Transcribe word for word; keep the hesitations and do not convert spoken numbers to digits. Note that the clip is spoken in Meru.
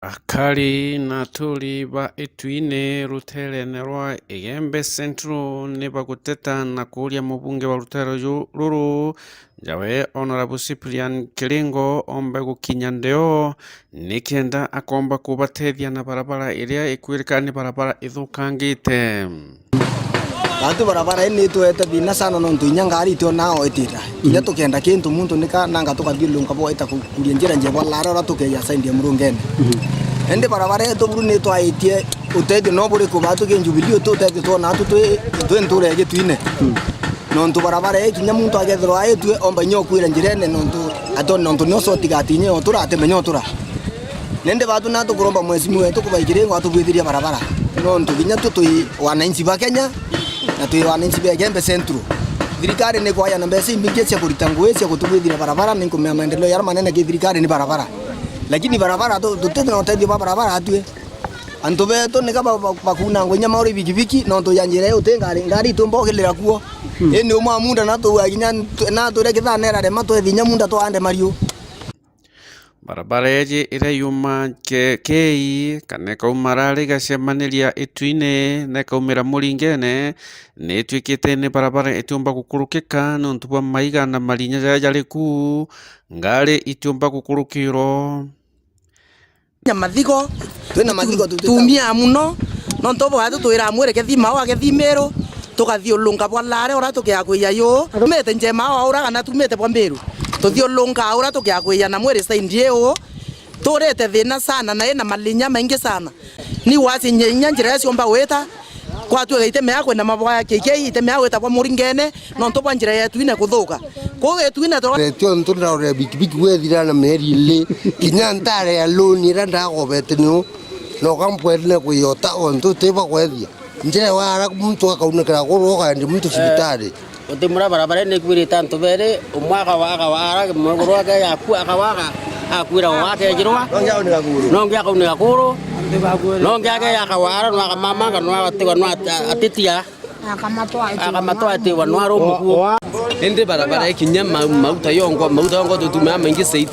Akari na aturi ba Ituine ruteerene rwa Igembe Central ni baguteta na kuuria mubunge wa ruteere ju-, ruru, njawe Honourable Cyprian Kiringo, ombe gukinya ndeo nikenda akomba kubatethia na barabara iria ikwirikana ni barabara ithukangite. Gatu barabara ii ni itwete thina sana, nontu inya ngari itionaa o itita. Kinya tukenda kintu muntu nika nanga tukathiururunka bwa ita ku-, kuria njira njeba lare ura tukeja side ya murungene. Indi barabara yetu buru ni itwaitie utethio no buriku batu ki Jubilee, utu utethio twonaa tu twi, twi ntura ya Gituine. Nontu barabara ii kinya muntu akethirwa aitue omba inya ukwira njirene, nontu ato, nontu nio sotigati inya yo tura atimenya utura. Nindi batu na tukuromba mheshimiwa wetu kubaikire ngo atubwithirie barabara. Nontu kinya tu twi wananchi ba Kenya, na twi wananchi ba Igembe Central. Thirikari ni kwaya na mbeca imbingi cia kurita ngui cia kutubwithiria barabara, ni nkumea maendeleo yara manene ki thirikari ni barabara. Lakini barabara tu, tutete na utethio ba barabara atue. Antu betu nika ba-, ba-, bakunangwa inya mauri bikibiki, nontu ya njira iu ti ngari, ngari itumbokirira kuo. Indi umwe wa munda na tuwa kinya ntu-, na twire kithana irarema twethi inya munda twande mariu. Barabara iji iria yuma ke-, Kei, kana ikauma Rari igacemaniria Ituine, na ikaumira Muringene, ni itwikite ni barabara itiumba gukurukika nontu bwa maiga na marinya jaria jari ku, ngari itiumba gukurukirwa. Nya mathigo, twina mathigo tu-, tuumia muno, nontu bwa atu twira mwiri kethima wa kethimiru, tukathiurunka bwa lare ura tukiakwia yu. Tumite njema wa ura kana tumite bwa mbiru. Tuthiurunka ura tukiakwia na mwiri saindi iu. Turite thina sana na ina malinya maingi sana. Ni wasi nye-, inya njira iria ciumba gwita, kwatuika itemea kwina mabwaya K K, itemea gwita bwa Muringene, nontu bwa njira yetu ina kuthuka. Kuu Gituine tu- Retio ntu ndaure bikibiki wethira na mieri ili, kinya ntare ya loan iria ndagobete niu, na ukampwere na kwiyota ontu tiba kwethia. Njira wara muntu akaunikira kuru ukaendi muntu cibitari. Uti mura barabara ni kwirite antu beri, umwe akawa-, akawara, muguru wake yaku-, akawaga, akwira wake ejirwa. Nongi akaunika kuru. Nongi akaunika kuru. Nongi ake akawara, no akamamanga, no agatigwa, no at-, atitia. Akamatwa atigwa, no arumukua. Indi barabara ikinya ma-, mauta yongwa, mauta yongwa tutumia maingi saidi.